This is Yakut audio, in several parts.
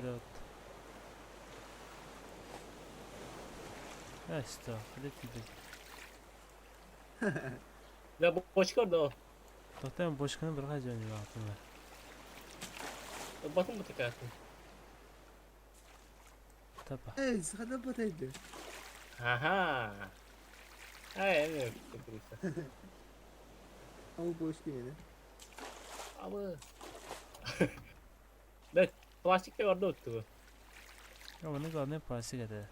Вперед. Э, что, хадэ тиийбэт. Да бочка да. Тоқтайын бочканы бырҕа дьон баҕатымар. Батым бутакаатын. Тапа. Эй, хана батайды. Ага. Ай, эми кырыса. Ал бочка мені. Абы. Да, пластик те барда өттү. Оны главное пластик это.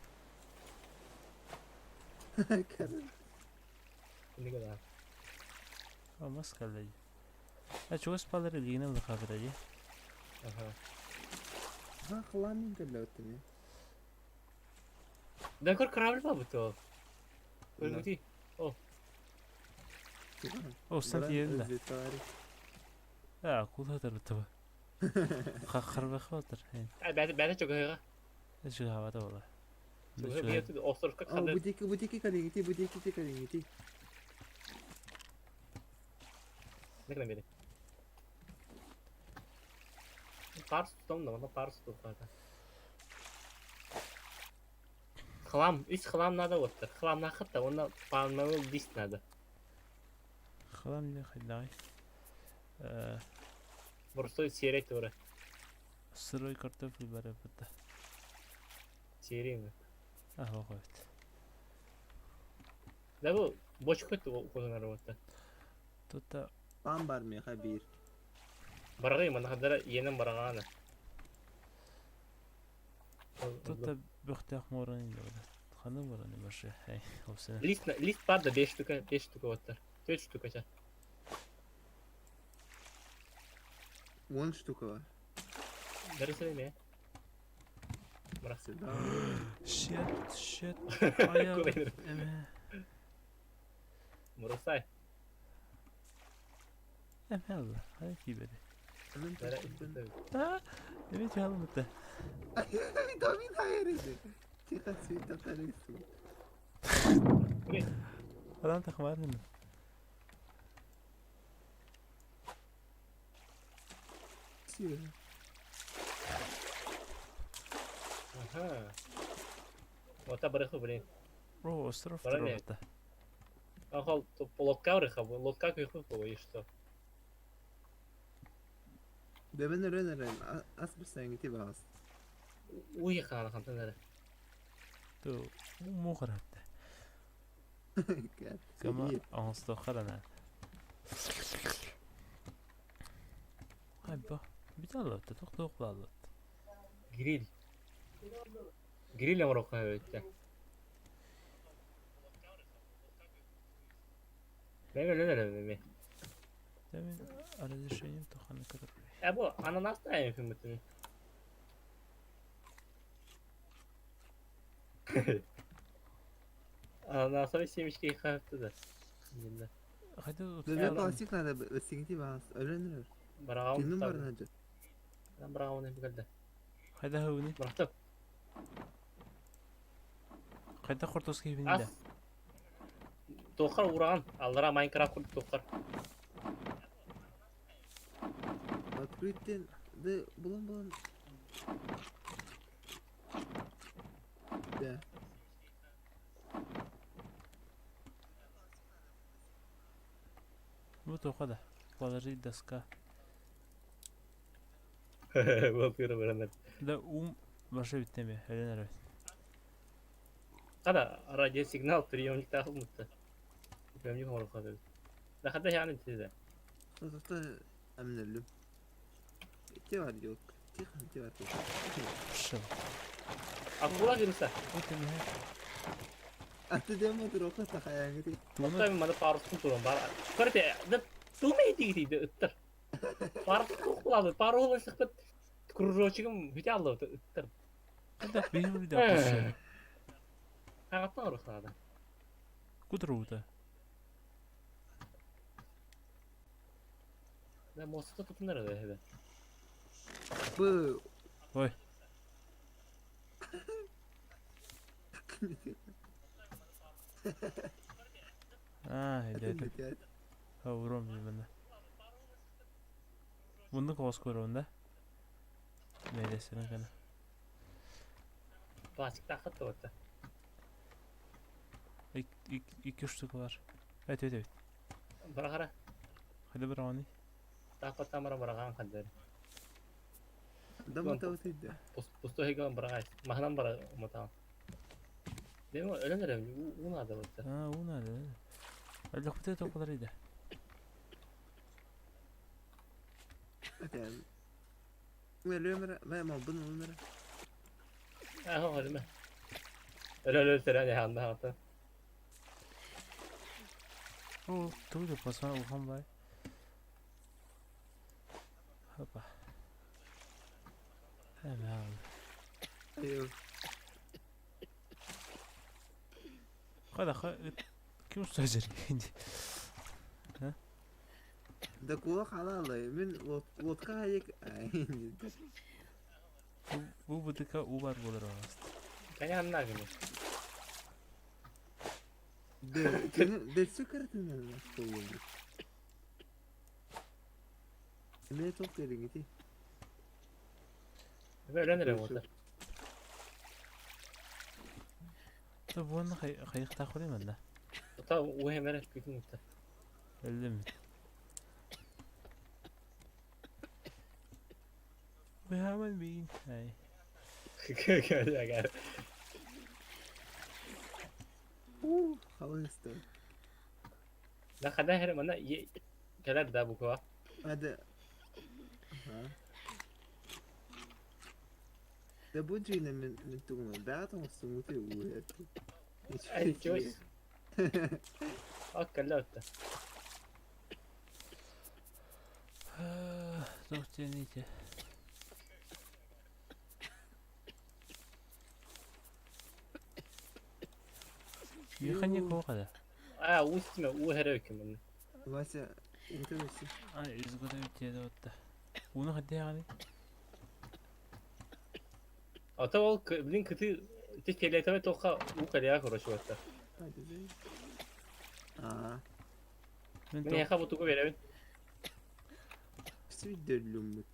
Неге да. Алмас калды. А чугас палар илигине улахабыта дии. Ага. Ха, хламин кэллэттини. Да көр корабль ба бу. Көргүти. О. О, сан тиедин да. А, куда тарыттыба. Харбах батыр. Ай, бәді бәді чогыга. Чугабата бола. Чогы бияты островка кады. Бутики, бутики калингити, бутики калингити. Не бери. Парс тутам да, мана парс тутам. Хлам, из хлам надо вот. Хлам нахыта, онна пальмовый лист надо. Хлам не хайдай. Просто серый тоже. Сырой картофель бары быта. Серый ми? Ага, қойт. Да бу бочка көтү работа. Тут Пам бар меха бир. Баргы мана хадара иенен барагана. Тут бөхтөх морын инде. Ханы морын башы. Эй, осыны. Лист лист бар да 5 штука, 5 штука вот. 4 штука ча. 10 штука бар. Дәресе ме? Мырак. Сюда. Shit, shit. Ая. Эме. Мурасай. Эме алла. Хай кибеди. А, эме чалмыты. Домин хайрыды. Тихо цвета тарису. Адам тахмарын. Все. Ага. Вот та блин. О, остров тробота. Ага, лодка рыха, лодка күйху и что? Бебен рен рен ас бисәңити бас. Уй хана хантан Ту мухратта. Кама аңсто харана. Айба, бит аллатта, тоқ аллатта. Гриль. Гриль амрока өттө. Неме неме неме. Дәмин разрешением тоханы который. Ә бу ананас та эми фимытын. Ананасовый семечки хапты да. Инде. Хайда Бебе пластик надо бисәңити бас. Рен рен. Барагам. Кинем бар надо. Барагам не бигәлде. Хайда хөүни. Барахта. Хайда хортоски бинде. Тохар ураган. Аллара Майнкрафт курды тохар. Открыть да булан булан. Да. Бу тоқада. Положить доска. Бу пиро берәннәр. Да ум башы биттеме? Элен арабит. Када радиосигнал приемник тахылмытты. Приемник хорохады. Да хата яны тиде. Что әмнелю. Те бар yok. Тихо, те бар. Шыл. Акула вируса. Вот эме. А ты демо дрока тахаянгри. Туны Оттан мана парустун туран бар. Көрте, да туме диги ыттыр. Парус кулады, пару сыкпыт. Кружочигым бите алды ыттыр. Да бейм да кусы. Хагаттан орохнада. Кудрута. Да моста тутунар да хебе. Бу. Ой. А, иде. Уром бана. Муну кос көрөн да. Мейдесин кана. Пластиктааххыт да барыта. Икки штука бар. Evet evet evet. Быраҕара. Hadi быраҕаны. Тааппаттаан баран быраҕаан хандары. Да мутабытыйда. Пустой хеган быраҕай. Маһынан бара уматаҕын. Değil mi? Өлөн эрэ уу наада барыта. А, уу наада. Өлөхпүтэ токулар иде. Этэ. Өлүөм мэ малбын ылын эрэ. Аа, өлүмэ. Өлө сэрэн яханна хата. Ол тугу да басма улахан бай. Хопа. Эмээ. Айыл. Хада ким сажыр? Да кула халалы. Мин лодка хайык. Бу бутыка уу бар болар аҕаст. Каня гыны. Да все картина болду. Эмне тоқ дедиң ити? Өлөн эрэ буолта. Та буонна хайыктаах манна. Та уу хэмэрэ күтүн утта. Өлдүм. We haven't been. Hey. Гэр. Уу, халысты. Да хада хэр мана кэлэр да буква. Ада. Ага. Да бу дьиҥэ мин тугунан бэҕэ оҥостуҥҥут уу Ай, чуось. Ак кэллэ утта. Туох диэний Механик оҕо Аа, уу ситимэ уу хэрэ үкүмэн. Вася, уута бэсси. А, изготовить диэт Уну хаддыаҕаны? Ата ол блин кыты ти фиолетовый тоха уу кэлиэ короче батта. Аа. Мин Мин яха бутугу беребин. Сүдөллүммүт.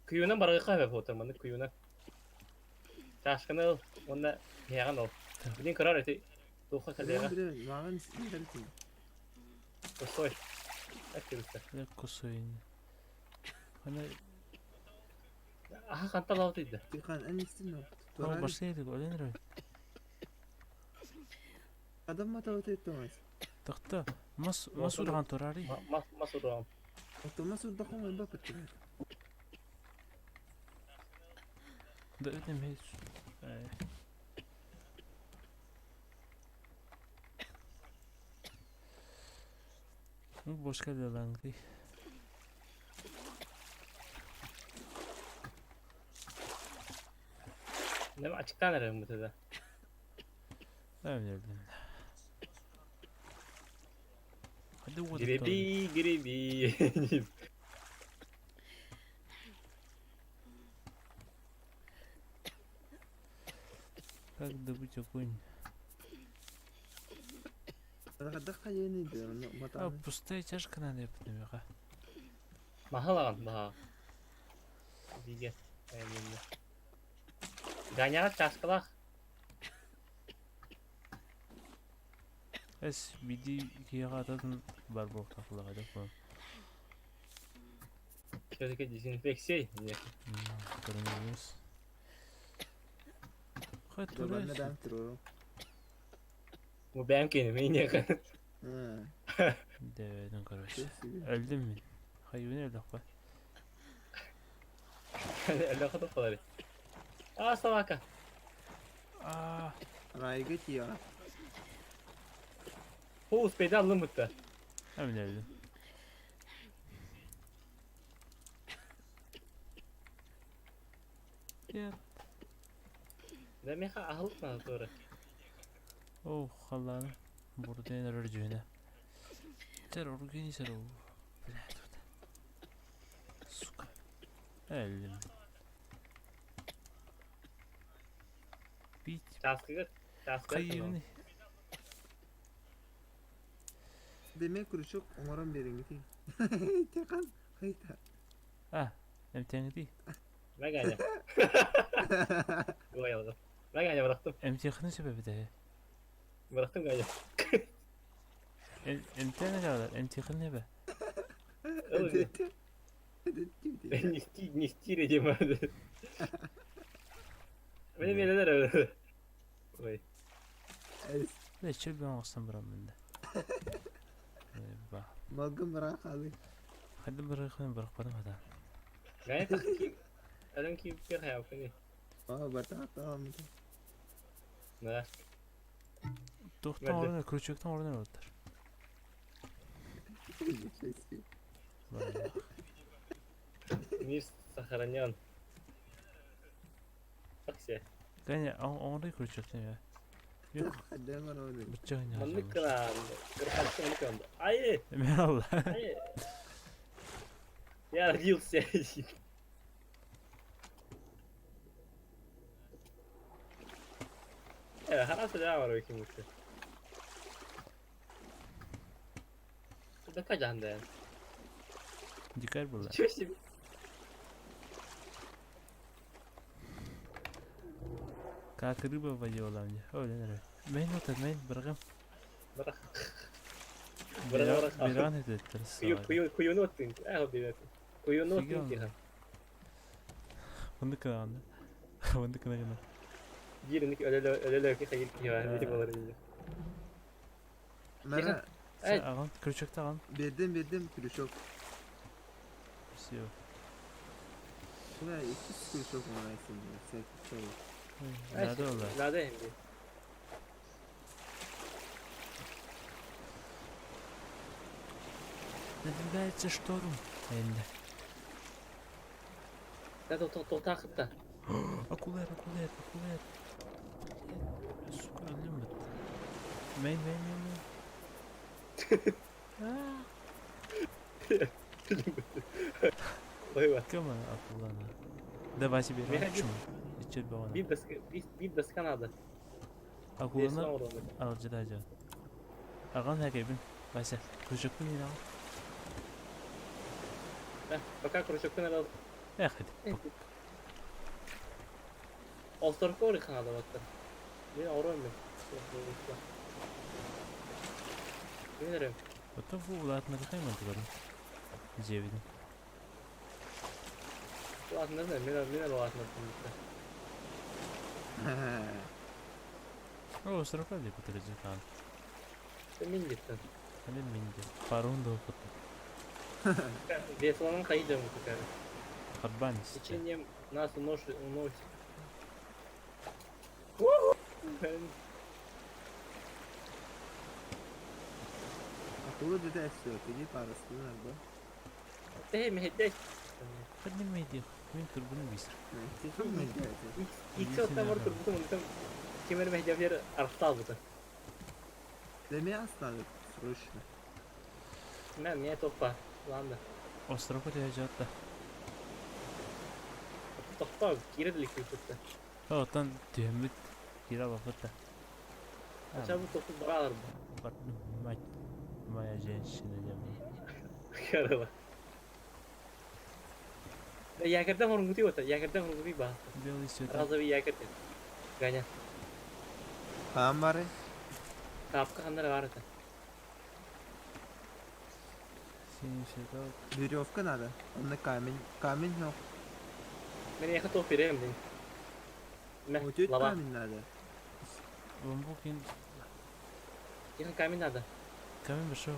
Күйүнэн барыга хэбэ фото маны күйүнэн. Чашканы ыл, уонна иһэҕин ыл. Блин кырар эти туха кэлиэҕэ. Маған синдертин. Косой. Активиста. Косойн. Ана Аха ханта лаутыйда. Тихан анистин. Ол башсайдык олен рой. Адам матабытый томас. Тахта мас мас урган турари. Мас мас урган. Томас урдакон бапыт. Да өтем хейс. Ну бошка делангди. Ne açıktan ararım bu tede. Ben öldüm. Hadi вот Греби, греби. Как добыть огонь? А, пустая чашка надо yaptım Mahalan daha. Биге. Ганяга чашкалах. Эс биди киһиэхэ ататын бар буолуохтаах да по Все-таки дезинфекция. коронавирус. Хай Добанна тура. бэм туру. Бу бэм кини мен Аа. Дэведен короче. Өлдүм мин. Хайвын өлөк Әллә хатып калар. А, собака. Аа, Райга тия. Ху успейді алым бітті. мен өлдүм. Я, Да меха ахылық на туры. о, халланы. Бурден өржүнэ. Тэр организер уу. Блядь, вот. Сука. Өлдүм. Бит Часкыгы, часкыгы. хайвын. Демек крючок оҥорон биэриҥҥитий. Тихан хайта. А, эмтээҥити. Мэгэня. Ой, Мэгэня бырахтым. Эмтиэххин сөп эбит ээ. Бырахтым Ганя. Эмтээн эрэ эмтиэххин эбэ. Не стире дима. Мені мелелер. Ой. Бля, чөл бен оҕустан бараммын да. Малгын быраах хаалый. Хайда бырахын бырахпатым хата. Ганя Өлөн кииппиэх хайаппыный. Аа, бата Да. Туохтан орон крючоктан орон оруттар. Мир сохранен. Такси. Ганя, оҥорой крючоктан я. Бычча Маннык гына кырхатты маннык гына. Ай! Мен алла. Ай! Я родился. Хараас да бар ким үтте. Бэкка жаһанда. Дикарь была. Ничего себе. Как рыба в воде была мне. Ой, наверное. Мен вот мен быргым. Бырах. Бырах бырах. Биран этеттер. Кую кую куюну оттын. Ай хобби. Куюну оттын тиха. Мындык кына. Мындык кына. Биир өлөлө өлөлө ки хайыр ки бар болар инде. Мара Ай. Аган крючокта аган. бердим бердим крючок. Все. Бля, iki крючок оңайсың. Всякий сол. Надо было. Надо инде. Надвигается шторм. Энде. Да тоқтақытта. Акулер, акулер, акулер. Блядь, Сука, өлдüm бит. Мен, мен, мен, мен. А, Ой, Кем акуланы? Давай себе Мен чум. Ичет багана. Bir доска, bir доска надо. Акуланы алжыда жа. Аган хакебин. Вася, крючокпун ин аган. Пока крючокпун алал. Эх, хadi. Осторка орыхан надо баттар. Мен ауырам мен. Мен өрем. Потом бу улатны кайман тугарын. Жебидин. Улатны да, мен мен улатны. О, срока деп отырып кан. Мен геттим. Хани мен де. Парун да окуттум. Веслонун кайда мукар. Карбан. Течением нас уносит, уносит. Акула деді все, кеди парасını aldı. Те мехедеш. Хани мен де. Мен турбуну бисер. Икси оттан бар турбутум онтон кемер мехедер арстал бута. Demeye aslanı срочно. Мен мне топа. Ладно. Островка жаатта. Тохтоо кирилик бүтэ. Оттан түһөммүт кира бапыта. Ача бу тохту баралар бу. Мать моя женщина деп. Карала. Якорьдан орнгути ота, якорьдан орнгути ба. Белый свет. Разовый якорь. Ганя. Tamam bari. Тапка хандар бар это. Синий цветок. Веревка надо. Он на камень. Камень yok. Мен яха топ берем дин. Мә, Вот это лава. камень надо. Бамбукин. Яха камень надо. Камень башо.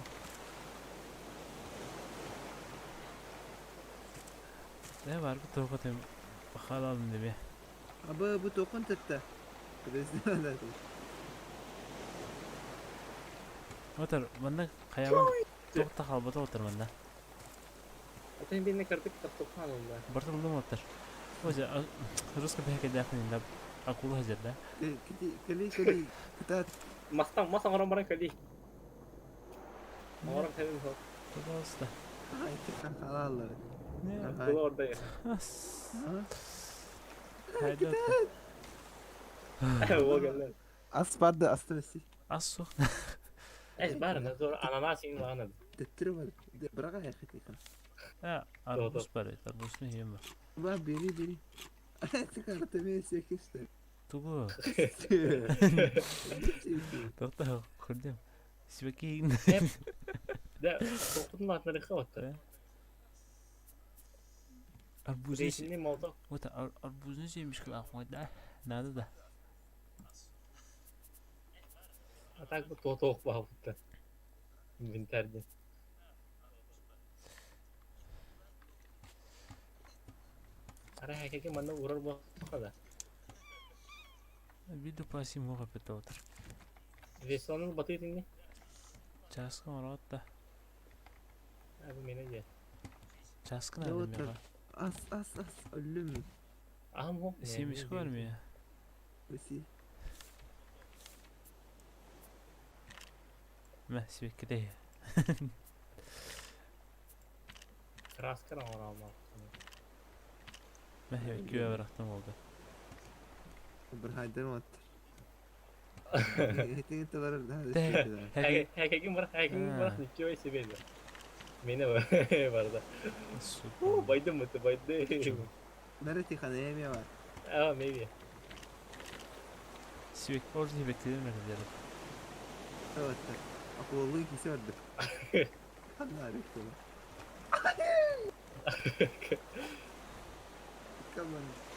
Ne var bu tokat bakalım diye. Abi bu tokun tuttu. Prezident Otur, bunda kayaman toqta kalbata otur bunda. Атын бинне кырдык тоқтоқан онда. Бартылдым отыр. Озе, русский бәке дәхнин да акула хәзер да. Кели кели кытат. Мастан, мастан оран баран кали. Оран хәбин хо. Пожалуйста. Ay tıkan halalları. Не. Кула орда я. Haydi otur. Вогалар. As vardı astı besi. Аз сух. Эс бар, назор ананас ин ланад. Tettiri var. Bırak ayağı tıkan. Ha, арбуз бар эбит, арбузunu yiyin var. Ulan beri beri. Çıkarttı sekiz Тугу? Тоқта, көрдüm. Сибэки Да, тоқудун атнарыха отта. Арбузunu Рейсинни молоток. Вот арбузunu семечки ахмад да. Надо да. А так бы то баабытта. Инвентарь. Ара хакеке манна урар буохха да. Видео пасим оға бет отыр. Весланын батыт инни. Часка орот да. Абы мене же. Часка Ne надо отыр? мега. Ас ас ас ölüm. Ахам хо. Семечки бар ме? Оси. Мә, сибэкки Краска на оралма. Мә, сибэкки барақтан болды. Bir haydan otur. Etin talar da. Хәке Хакеке бар, хакеке бар, ничего себе. Мене бар да. Сука. Байдым мыты, байдым. Nerede haneye var? А, maybe. Сибэкки орды сибэкки мердер. Evet. Akıllı ikisi vardı. Kanlar bekliyor. Come on.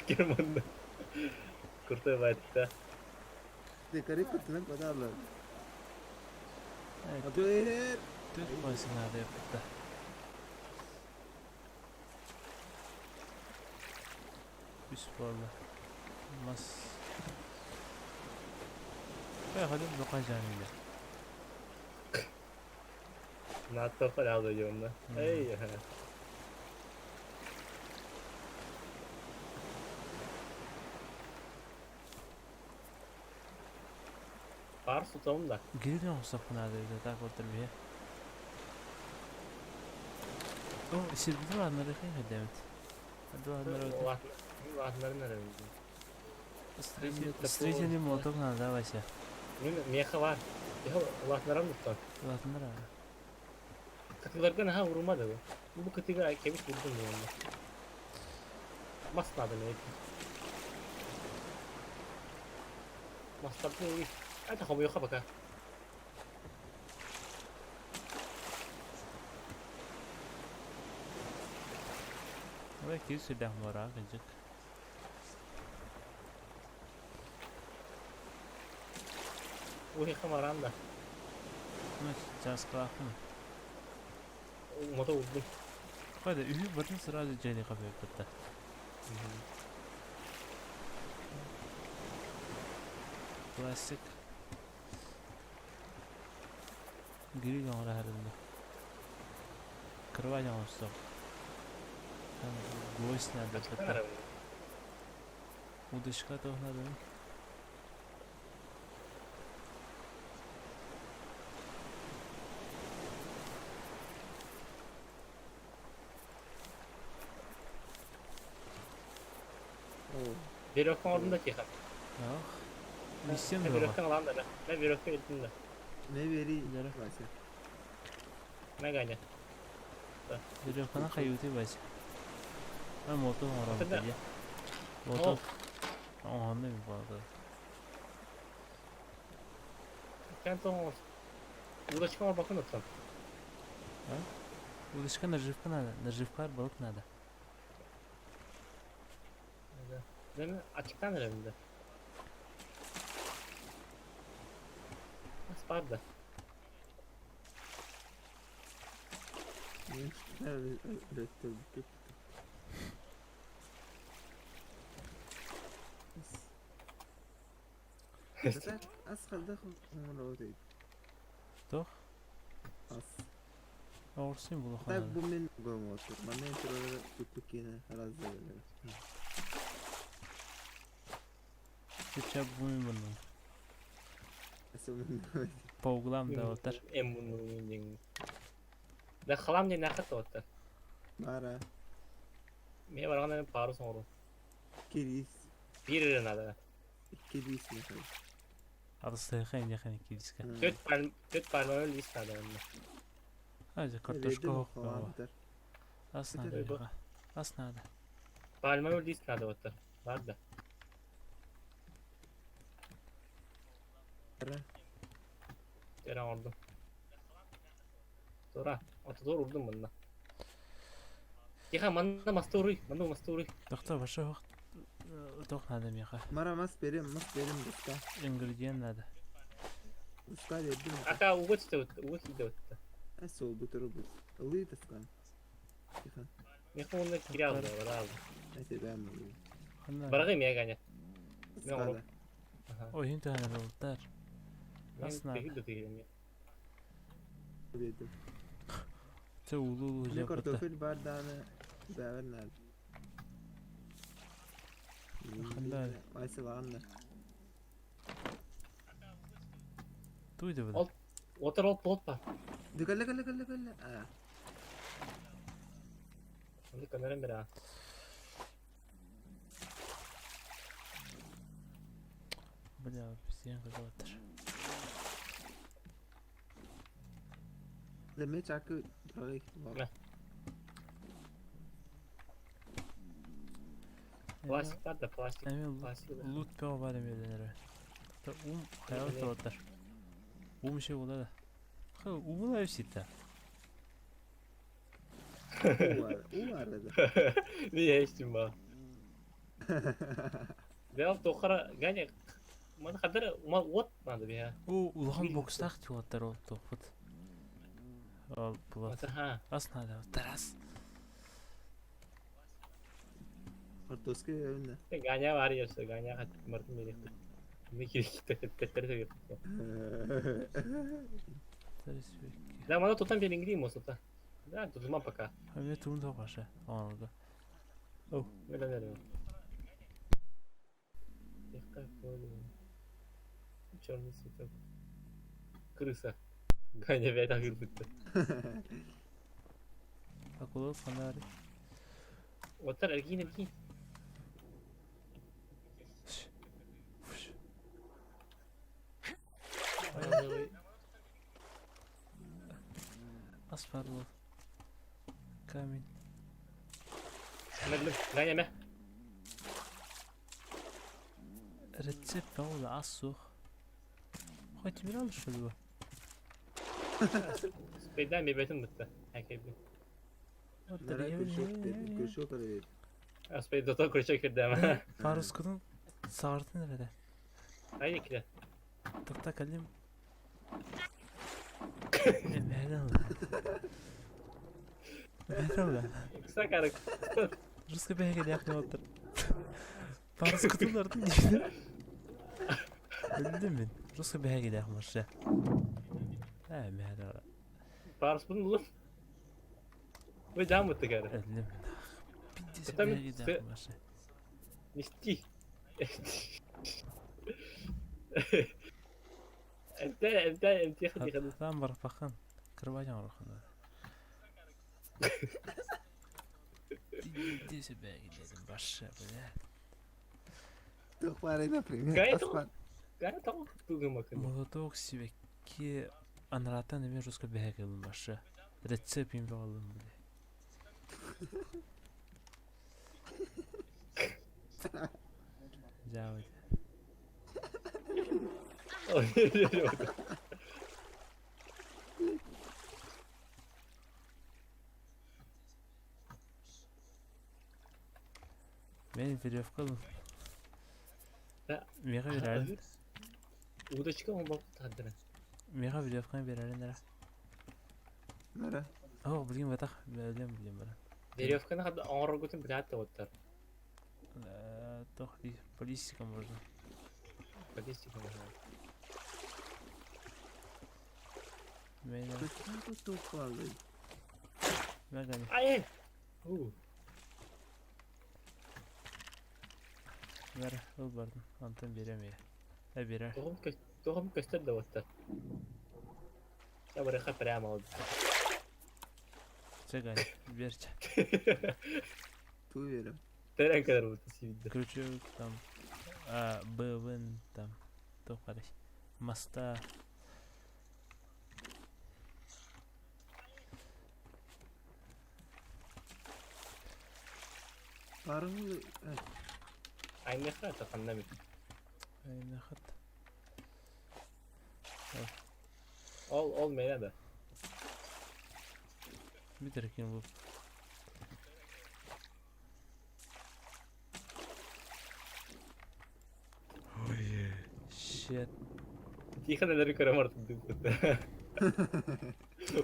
Керманды. Крутой байтта. Dekare kutunun kadarlar. Haber. Төрт қойсын надо yaptı. Үс болды. Мас. Бай ходим доқан жанында. Надо қалады жонда. Эй. Пар сутом да. Гирден ұқсап надо так отыр бе. О, сирбит var нарыхи хадамт. Аду нарыхи. Латнар нары. Встречный молоток надо, Вася. Мен меха бар. Я латнарам туттан. Латнар. Кытыларга наха урмады бу. Бу кытыга кебиш бурдум мен. Мас надо мен. Мастарды это хомойха пока. Ой, киз сүдэх мора гыжык. Уй хамаран да. Ну, часкалахын. Мото урдум. Қайда, үйі бұрын сразу жайлы қапып бітті. Классик. Гриль оңра харында. Кровать оңырсақ. Там гвоздь надо бітті. Удочка тоже надо. Веревка ордunda тихо. Ах. Миссия Мен было. веревка алам да. Мен веревка илдим да. Ne veri? Yere. Вася. Мен ганя. Веревканы қаюты Вася. А мото оңра Отыр да. бітті. Мото. Оңғанды мен болады. Кантон. Удочка бар бакын оттан. Удочка наживка надо. Наживка балык надо. Мен ачыктан эремде. Мас бар да. Az kaldı kumru Toch? Az. Оғырсын бұл Так қанады. bu men gomotor. Mana turara tutukina razı Чап бұмын бұның. Asıl По углам да отыр. Эм буну Да халам не нахат оттар. Bara Мен барганда мен пару соңру. kiris Бир надо. kiris ne kadar. Адыстайқайын яқын кедіске. Төрт пар төрт пармалы лист надо. Айда картошка Бердим оһох халаантар. Ас надо Ой, бу. миэхэ. Ас надо. Пальмовый лист надо вот Бар да. Кэрэ оҥордум. Тура, ототугар урдум манна. Тихо, манна маста уруй, манна маста уруй. Доктор, вообще оһох туох надо миэхэ? Мара мас берем, мас берем буска. Ингредиент надо. Буска бердим. Ака уга түстэ уга киирдэ бытта. Э сол бутуру бут. Ылыы таскан. Тихо. Миэхэ уонна киирэ алла, бара алла. Это бэм ылыы. Ханна? Бараҕы эмиэ Ганя. Мен Буска оҥору. да. Аха. Ойун түһэн ылтар. Мен Ас надо. киһи да киһи Бердим. Це улуу Мне дьэ быта. картофель бар дааны бэбэр надо. Ханна? Вася ладно. Туй да быта. Ол отыр ол плот бар. Кэллэ кэллэ кэллэ кэллэ. А. Онду көнөрөн бер аа. Бля, сиэн кызылаттар. Леме чакы барай. Мэ. Пластик бар да пластик. Эми Пластик. лут бөҕө бар эми өлөнөрө. Ум хайа туруттар. Ум şey була да. Ха, умула өсита. Уу бар да. Не ястим ба. Дел тохара Ганя маны хадыр ума от надо бия. У улахан бокстаах тиуаттар ол тохпут. Ол булат. Ха. Ас надо. Тарас. Картошка берем да. Ганя бар ерсе Ганя хат мартын берек. Не керек теттер Тарас бек. Да, мана тутан берингри мосута. Да, тутума пока. Эми туун тоқаша. Оңорго. Миллионер. Тихо, понял. Черный цветок. Крыса. Ганя опять агырбытты. Акула фонарь. Отар эргин эргин. Фуш. Ас бар ол. Камень. Мерлим. Ганя мэ. Рецепт ол ас суох. Хоть мир алыш бу. Спейдан бебетин бітті. Әкебі. Нара крючок бердим. Крючок бердим. Спейд дота крючок кирди ама. Парускудун саартын эбеде. Айда кире. Тыкта калим. Эмэрэн ла. Эмэрэн ла. Кыса карык. Русский бэйге яқны отыр. Парускудунлардын дийdi. Билдим мин. Русский бэйге яқмыршы. Эмэрэн ла. Парус бұны ұлым. Вы жам бітті кәрі. Билдим мин. Биддесе Потому бэйге что- яқмыршы. Нести. Эмте эмте эмте хати хати. Там бар бахан. Кырбайдан орхан. Биддесе бэйге дедим башы, бля. Тух бар например. Гай Ас бар. Гай тау тугы макын. Молоток сибекки анрatan эме русский бэйге башы. Рецепт им алым, бля. Жабыт. Мен веревка Да. Мега берәрин. Удочка он бак тадыр. Мега веревканы берәрин ара. Нара. О, билген батах, билем билем бара. Веревканы хады оңор гутун билат оттар. Тох, баллистика можно. Баллистика можно. Мен Крючок тух бар. мега Ай! У. бер, ыл бардым. Антон берем я. Ә берер. Тоғым көс тоғым көстөр да оттар. Я барыха прямо алды. Чегай, берче. Ту берем. Терен kadar bu sivdi. Крючок там, а, БВН там, то қарай. Моста. Пару Айныха это ханна бит. Айныхат. Ол ол мene да. Битер ким бу. Ой, shit. Тихо нелери көрөм артык дыппыт.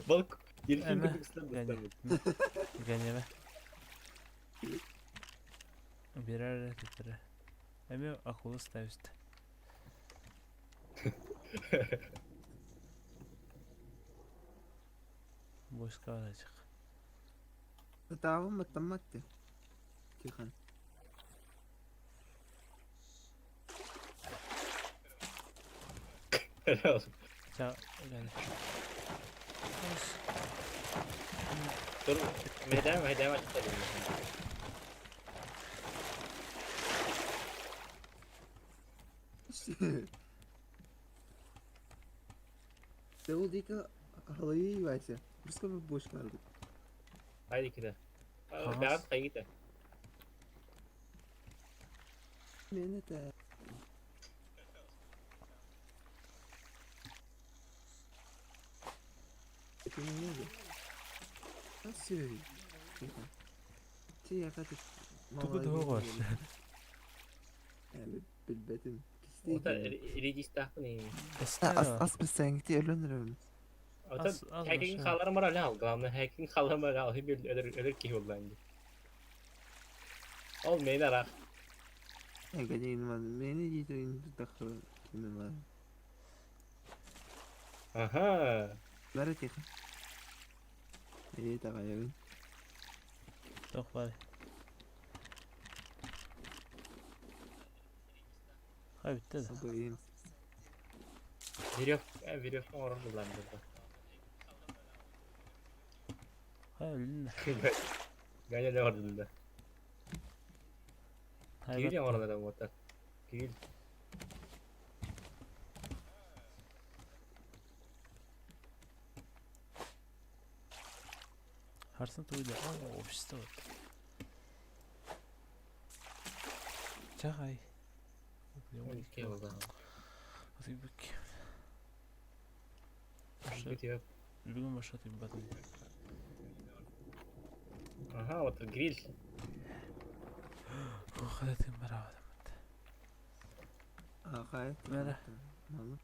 Балык дельфин Эмэ, курдук ыстан Ганя. Ганяма. Бирэр тетре. Эми акула ставит. Бошка алачак. Таавым баттаммат Тихон. Ча, Ганя. Dur, meydan meydan açıkta Devil диэки халайыы Вася. Быска бошкардык. Haydi kide. Хаас. Бәғат қайгита. Мен это... Это не надо. А все. Тихо. Ти я хатып. Тугу тугу Билбетим. Ота редистахны. Ас ас бисәңти өлөнрөм. Ота Ас- аз хакин баша. халар мара ал. Главное хакин халар мара ал. Хиб өдөр өдөр ки болланды. Ол мен арах. Әгәдин мени дитин дахы кимен бар. Аха. Бары тихо. Э, тагайын. Тох бар. Хай битте да. Абайын. Верев, верев орын болланды. Хай өлүн. Ганя не ордunda. Хай Кирил орында да вот. Кирил. Харсан туйда. О, общество. Чагай. Ки болланды. Атыбык. Бит Бүгүн башка тыйбатын. Ага, вот гриль. Хадатын барабат. Ахай. Бары. Малы.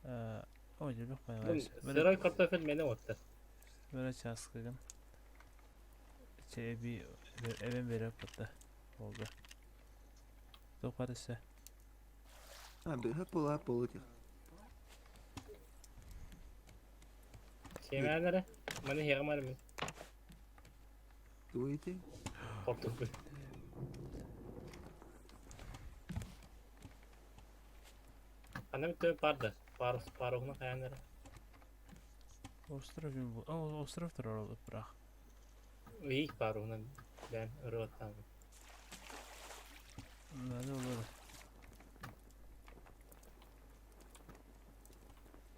Э, ой, жибек Бун коюңуз. сырой картофель мени отты. Бара часкыгын. Чеби эбен береп батта. Болду. Тох барысы. А, бе, пола пола тихо. Семәнере. Мани хегмар мен. Дуйте. Картофель. Ана бит барды. Пар паругна каянары. Остров юм бу. О, остров турар бирок. Уй паругна бәм өрөттан. Надо болду.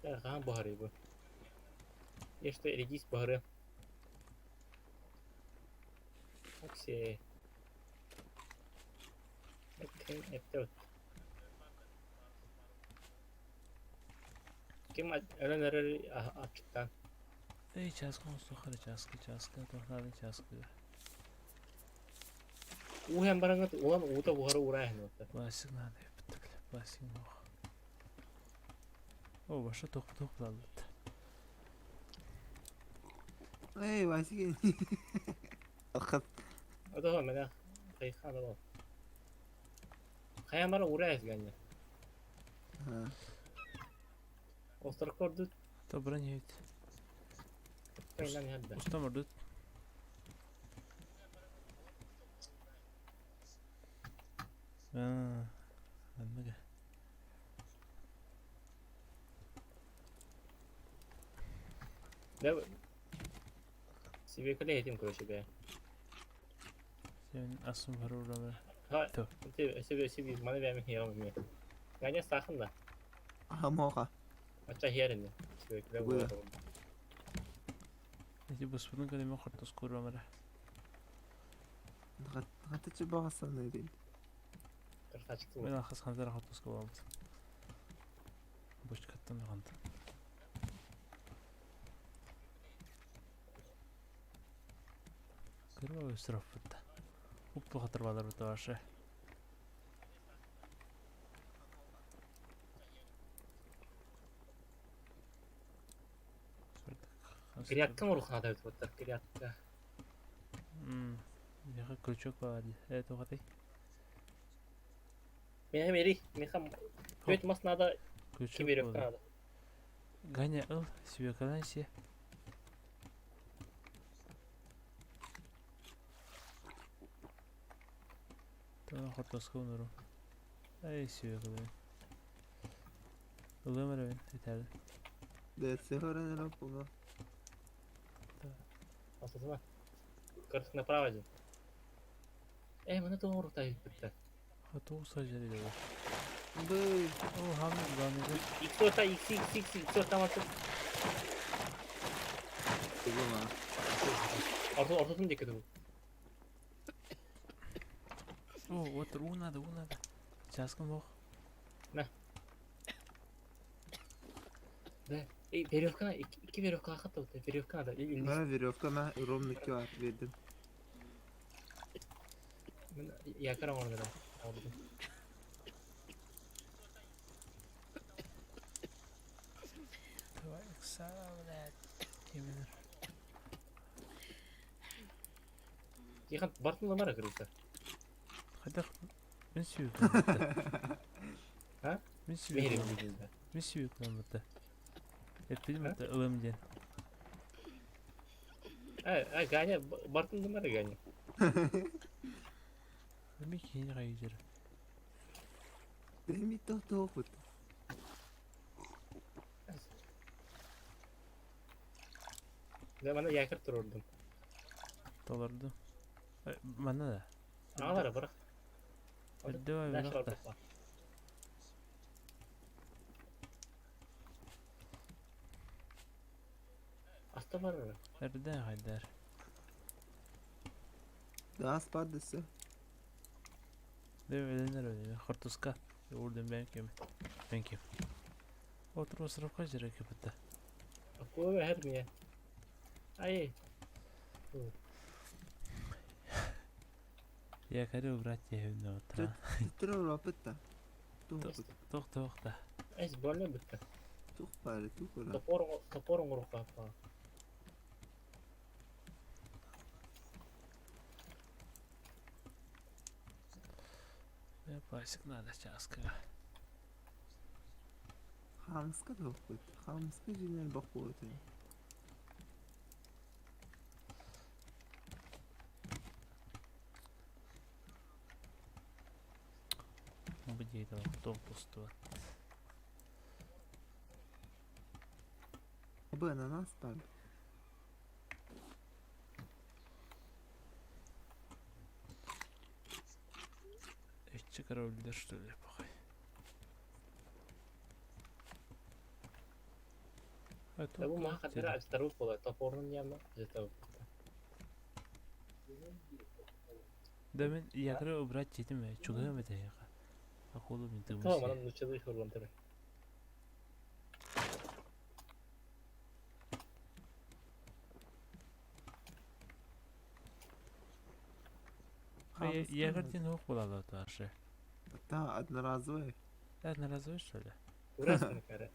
Ага, бахары бу. Еште редис бахары. Окей. Окей, это Ким өлөн өрөр ачыктан. Эй, часкы остров часкы, часкы, тохнадын часкы. Уһәм бараңыт улан ута бухары урайын отта. Пластик надо, бит. Пластик мох. О, баша тох тох булды. Эй, Вася. Ахат. Ото мене кайхана бол. Каян бара урайыз гәнне. А. Остров көрдү, Добра не бит. кайнан ядда. Уста мордут. А, анныга. Да. Себе кале этим короче бе. Сен асым барура. Ха, Тө. себе себе маны бәм хиям ми. Гәнне сахын да. Аха, моха. Ача хиярин. Себе кале Буя. бу. Эти буспутун калеме хортос курва мара. Хат. Хатычы баҕа саныырын. Красавчик Мен ты. ахыс хантара хортуска буолбут. Бочкаттан даҕанта. Кырва өсрөппүт. Уппу хатырбалар бут ваша. Грядка морухнада өтүп грядка. Миэхэ крючок баар дии. Э, туохатай? Меха мери, меха өт мас надо, Крючок киберевка буолла. надо. Ганя ыл, свекалан си. Тона хортоска унуру. Ай, свекалан. Ылым эрэ этәлі. ДЦ öğrenir bunu. Асасыма. Кырсык направо дии. Э, маны тоҕо урукта бүттэ. Хатуу сажали. Бый. О, хам ганыгы. Икс орта, икс, икс, икс, икс орта мартын. Тугума. Орто, ортотун диэки дуу. О, вот уу надо, уу надо. Часкын бох. На. Да. Эй, веревка, икки, икки веревка хатта вот, веревка надо. Или Bana веревка мен ровно var verdim. Якар оҥордо. Оҥордум. Давай, Оксана, блядь. Именно. Тихон бартын ламара кырыса. Хайдах мен сүйөкүн А? Мен Мери сүйөкүн. билде. Мен сүйөкүн бутта. Эппитим А? это ылым диэн. А, а, Ганя, бартын ламара Ганя. Мен кейін қайыр. Benim to to. Да, мана якар турурдум. Толорду. Манна да. Агалара бырах. Давай, Дальше бирах да. ордук. Аста бар. Эрден хайдар. Daha spadısı. Деп эленер öyle. Хортуска. Урден мен кем. Мен кем. Отур осырып жere кепетте. Акуа хер мия. Ай, Я кары убрать я утра. Tuttur rapıtta. Tuh Тох тох да. эс больно битте. tuh bari tuh ora. Топор топор оҥоруохха аппа. Я пластик надо часка. Hamska da okut. Hamska jiner bakıyor. Бу дейді тох пусту. Bu ananas var. Үчче король что ли похуй. Да бу маха хатара ачтарып буолар. Топорун яма жета. Да мен якры убрать жетим чугам это яка. Акулу мен То тымыс. манан нучады хорлон тере. Ягырдин ох болады таршы. Да, одноразовый. Одноразовый что ли? Турасың кара.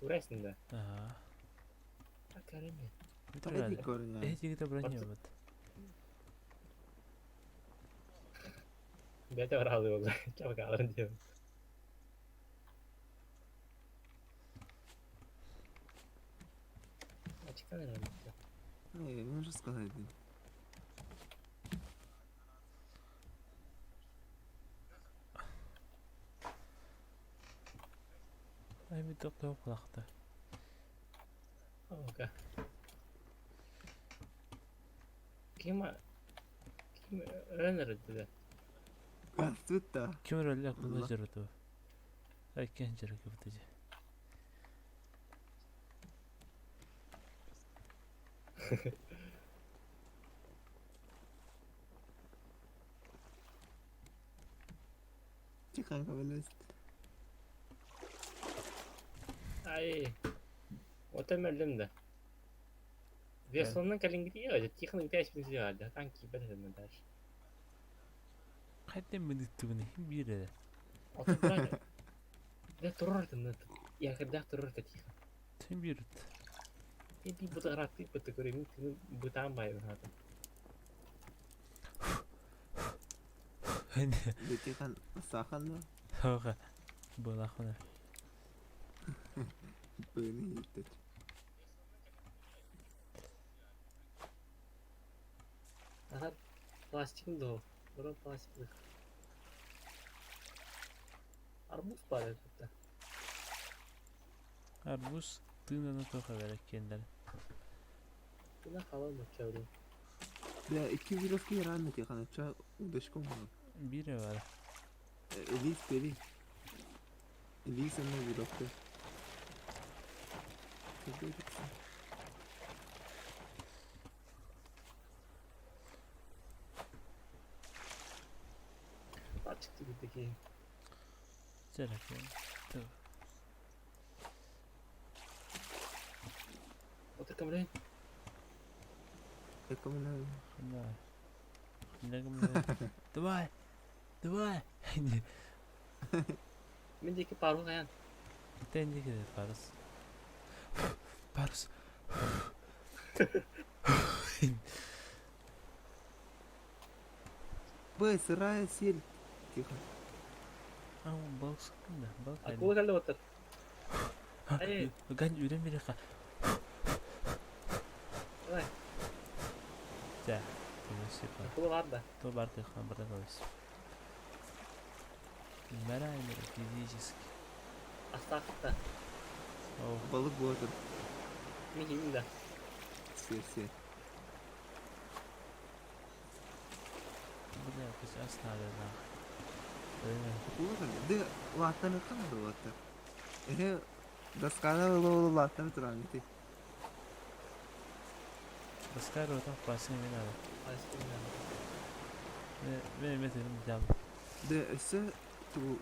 Турасың да. Ага. А кареме. Hadi görünüyor. Эти это броня вот. Бәтә баралы болды. Чабак аларын диэн. Ачыкан эрэ. Не, можно сказать. Ай мен тоқтау құлақты. Ока. Ким ким өлөр да. Tutta. Ким рөлі акулы Allah. жүрді. Айкен жүрі кепті же. Тихо көмөлөс. Ай. Отом өллүм да. Веслоннан кэлиҥҥитигэр Тихон Николаевич билсиэҕэ таҥ киирбэт этим дальше. Хайдах мин ыттыбын иһин биир эрэ. Отон турар. Дэ турар этим якордаах турар этэ Тихон. Син биир ыт. Эби бытыгырааттыы быты көрөмүн тыны бытаан баайбын хаатым. Дэ Тихон сахан да? Хоға. Былахына. Быны иттет. Ага, пластик до. Бро пластик. Арбуз бар это. Арбуз тыынана тоха береккендер. Buna kalan bakıyorum. Бля, икки веревки рано Тихон, ча удочку мал. Бире бар. Элис бери. Элис она веревка. Açıktı birdeki. Сереке. Тыл. Otur kamerayı. Давай. Давай. Давай. Мендеки пару хаян. Тендики парус. Парус. Б, сырая сель. Тихо. А, балык сыттым да. Балык Акула кэллэ отыр. Эй. Гань үрэн бириха. Давай. За. Тэмэсэ ба. Акула бар да. То бар тыхан бардан алыс. Мэрайм физически. Астаахта. О, Балык вот. Мин химин да. Сер, сер. бля, пусть ас надо нах. Акула кэллэ. Да, латтан ыккан да латта. Эхе, доскана лоло латтан туран ити. Доскар отак басын мен надо. Астым Мен мен мен жам. Да, өссө ту...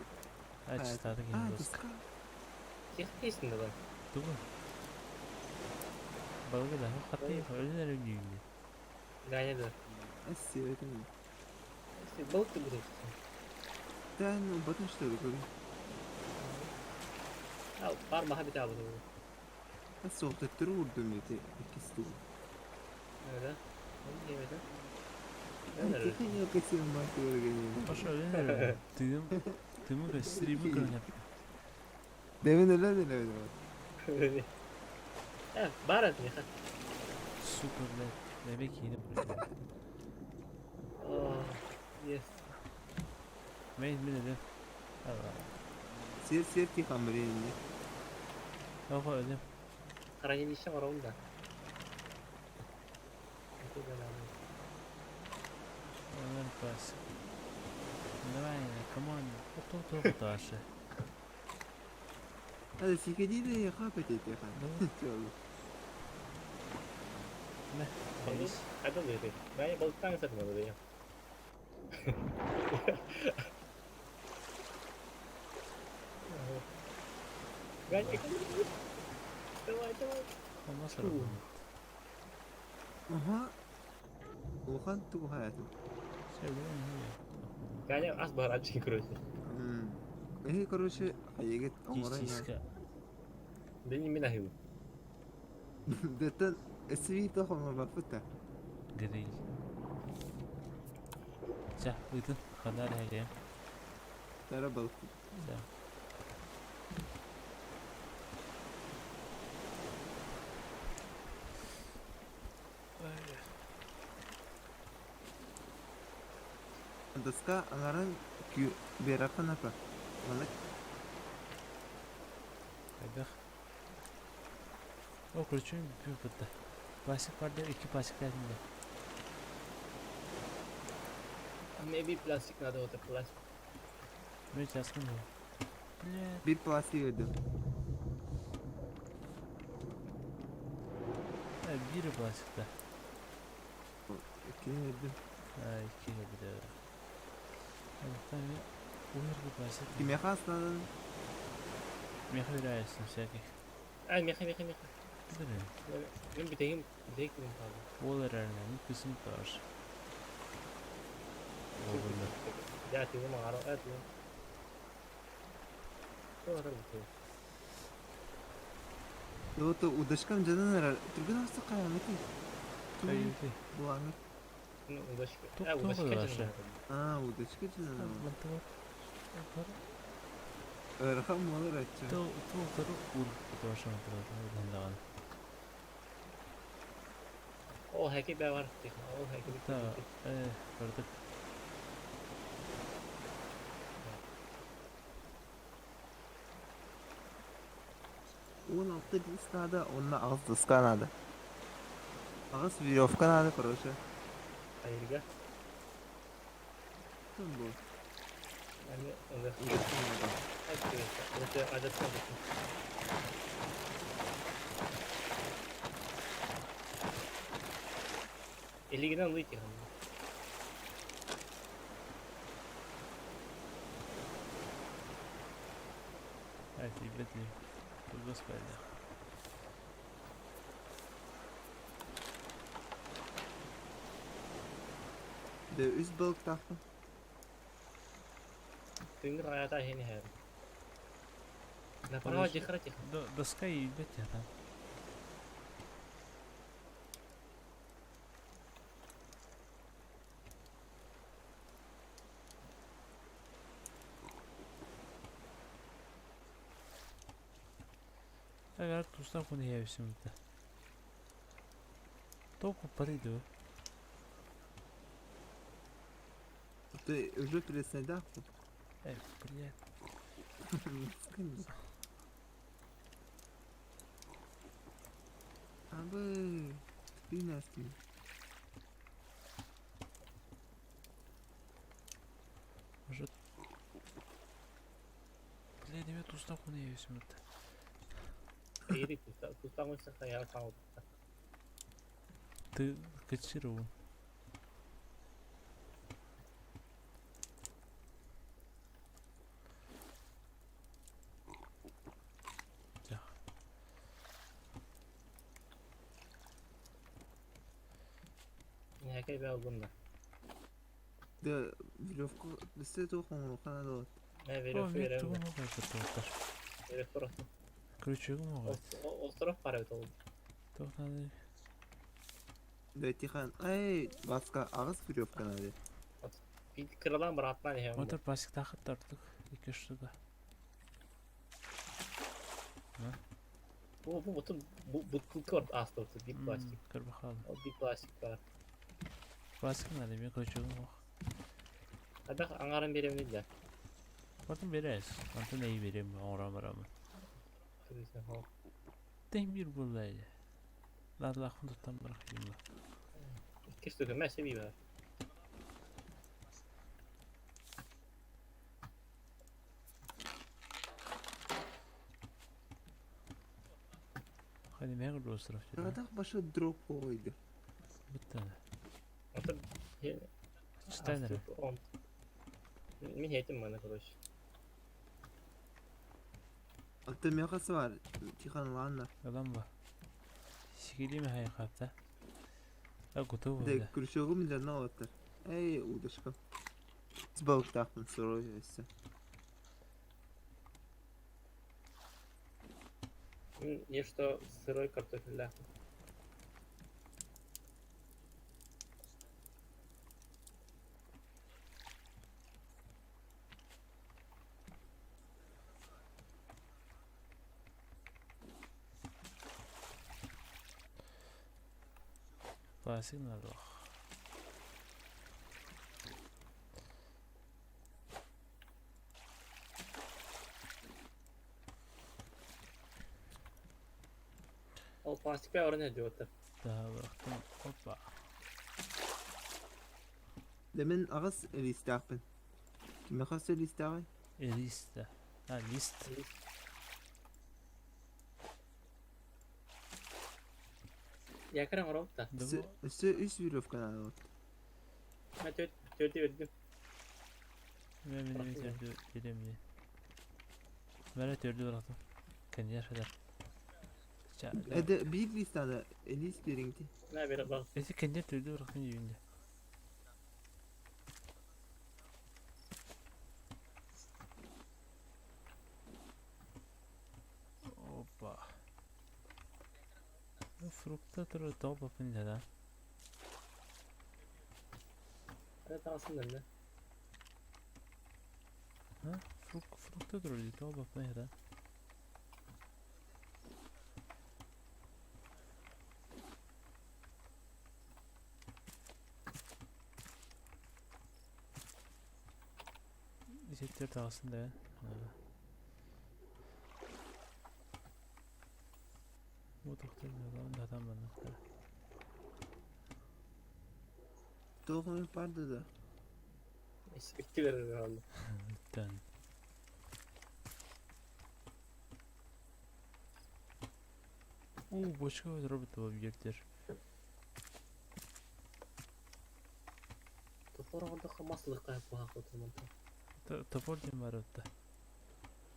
Ачтады А, ген доска. доска. Тихо кейсин да. Тугу. Балыгы да хатты өлөнөр үнүйүнө. Ганя да. Эссе, это не. Balık da bu. Да, ну, батын что ли, говорю. Ya var mı bir daha bu. Эссе, вот это урдум ити. Икки стул. Öyle. Onu yemedim. Ben de Тихо, не катил мать организм. Ошо өлөнөр. Тыгым тымы стримы көрүнөп. Demin öyle de öyle. öyle. Ya var et ne? Сука, блядь. Бебек кийинип. Oh, yes. Мен мен эле. Ала. Сер, сер, тихо, блин. Ого өлөм. Хранилище var onun da. Çok önemli. Өлөм пас. Давай, камон. Ото то ташы. Hadi sikedi de kapet et ya. Давай. Balık. Hadi oluyor. Ben balıktan satın alıyorum. Ben yakaladım. Давай, давай. Хамасар. Aha. Ohan tu hayatım. Сөйлөм. Ганя аз бар ачки короче. Э, короче, айегет оңорай. Чистка. Да не меня его. Дэтэн эсви тохомо бапыта. Гриль. За, ыйтын ханар хайрем. Тара балык. За. Доска анаран кю берахан апа. Мана Хайдах. О, короче, бүп бутта. Пластик бар деп, iki пластик дедим Maybe plastik надо вот пластик. Мен жазгын бу. Бля, bir plastik ödüm. бир пластикта. İki ödüm. А, iki бир. Умерли пластик. Кимиэхэ астаадын? Меха виляется всяких. А, меха, меха, меха. Блин. Мин бүтэйим, бүтэйик күнүм хаалла. Ол эрэринэн кысым тоже. Буолбунна. Дьэ, тыыным аҥаара, э, тыыным. Туох атар бүтэйим. Вот удочкам дьонун эрэр. Түргэн астык хайаныты. Айыты. Булаҥыр. Ну, удочка. Туох Э, туох удочка удача? дьонун. Аа, удочка дьонун. Мантыгар. Ыарахан буолар ачча. Тыл тыл ур потому мантыгар. Ол хэки бэ бар. Ол хэки Да, бардык. 16 лист надо, онно аҕыс доска надо. Аҕыс веревка надо, короче. Айырга. Ким бу? Аны ылыах. Удочка надо. Адаттан. Илигинэн ылыы тиһэн. Ай, тиийбэт ли. Тугас байлах. Дэ үс балыктаахпын. Тыҥыр аята иһин иһэр. Направо дьыхара тиһэн. Доска иийбэт там. Агар тустан куны хәбисим бит. Току париду. Ты уже преснайдаахпын. Эй, блядь. Абы, ты настин. Может. Блядь, эме тустан куны хәбисим бит. Ири тустан ойсақ аяғы саңылды. Ты качирован. Хэки бэ ыллым да. Дэ веревку өссө туох оҥоруохха наада буолла. Э, О, веревка мен берем. тугу могу Веревка просто. Крючок могу. Остров пара бит ол. Туох надо. Дэ Тихан, ай, баска аҕыс веревка надо. Bir кыралан быраатынан иһэн. Мотор пластик тахыт тартык. Екі штука. Бу бу бутун бу бутылка бар астı bir plastik. Көр бахал. Ол bir plastik бар. Пластик надо, мен крючогум ох. Хадах аңаран берем да. Потом берес. Антон эй берем, оңрам барамын. Тен bir булай. Ладлахын туттан бырах дейм. Икки штука мәсе би бар. Хани мен остров деді. Радах башы дроп қойды. Бітті. Отыр. Читай наверное. Мен хетим мана короче. Аты мехасы бар. Тихан ладно. Адам бар. Сигили ме хай қапта. А готово Дэ да. крючогум жанна оттар. Эй, удочка. С балыктаахпын сырой өссө. Не что сырой картофель да. Пластик надо. Ол пластик бә орын өтті. Да, бырақтым. Опа. Дэ мен аҕыс листаахпын. Кимехасы листааҕый? Лист. А, лист. Якыран орын та. Да Өссө өссө үс веревка надо вот. Мен төрт төртü бердим. Мен мин төрдү берем. Мен төрдү bıraktım. Kendi kadar. Ede bir listede Elis birinci. Ne bir bak. Esi kendi төрдү bıraktım düğünde. Опа. Фрукта туру топ опын да. Evet alsın dedi. Ha? Фрукта туру топ опын да. Исеттер тағысын да. Bu doktor ne lan adam ben Tohum vardı da. Bittiler herhalde. Dön. Oo başka bir robot olabilir. Topor orada maslık kayıp bu haklı oturmadı. Topor kim var orada?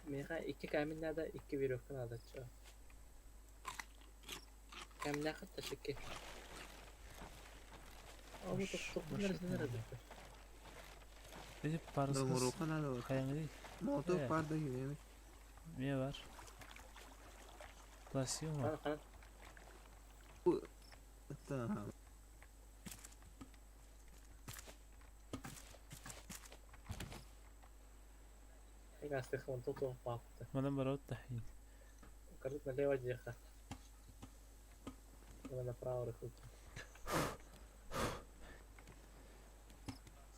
Meha iki kaminada iki bir okun adatçı. Kamina hatta şeki. Ama top top neresi nerede? Bizim parası Morocco da var. Kayan değil. Molotov Evet. vardı yine. Ne var? Plastiğim var. Kana kana. Tamam. Tek astık top top baktı. Madem var orada. Karıt налево деха. Она направо рыхут.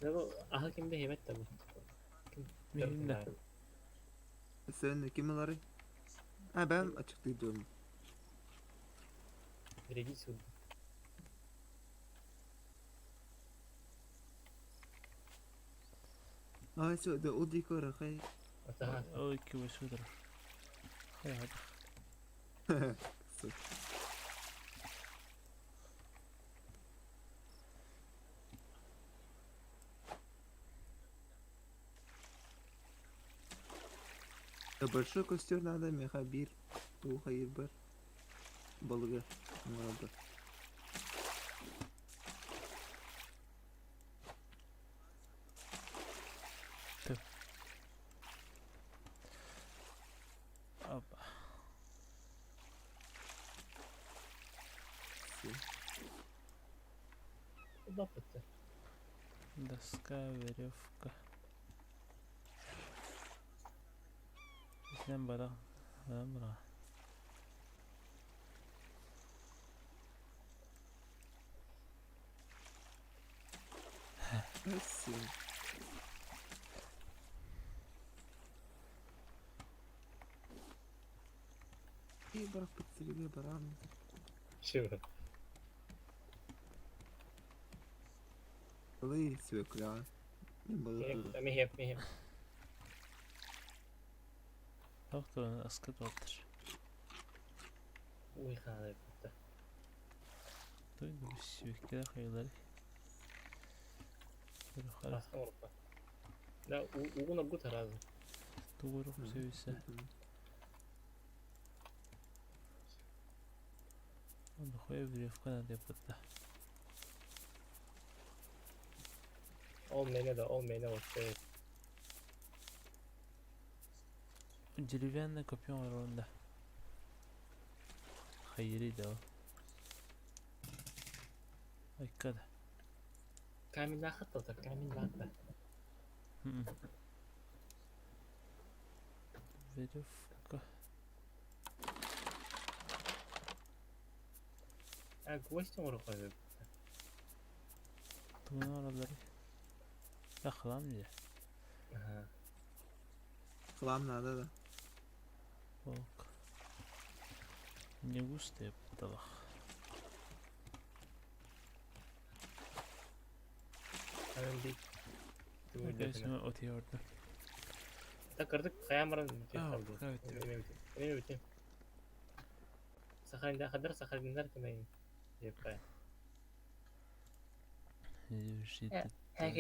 Ne bu? Aha kimde yemek de bu. Benim de. Sen kim aları? Ha ben açıklayacağım. Перейди сюда. Ay şu da o dikora hay. Aha. O iki başıdır. Hadi hadi. Ya большой костер надо меха bir. Bu hayır bir. Balığı. Orada. Hoppa. Лапы-то. Доска, веревка. Sen bana. Ben bana. Nasıl? İyi bırak bitti bırak. Чего? Balığı свекла. Ne balığı? Михе, михе. Doktorun askı doldur. Uy хана bitti. Duydu bir sürekli hayırları. Hala Басқа орпа. Да, угуна гут разы. doğru seviyesi. Onu koya веревка надо yapıtta. Ол мене да, ол мене вот. Деревянный копье var onda. Hayırı da o. Hakikaten. Камень хатта, камень хатта. Веревка. А гвоздь орпа. Bunu araları. Yakılan diye. Ага. Kılam nerede da? Bak. Ne gusto yaptı bak. Камень бит. Resmi otuyordu. Так кырдык хаямран А, evet. Эме бит. Сахалинда хадыр Сахалиндар кемей. Деп. Şey Хәке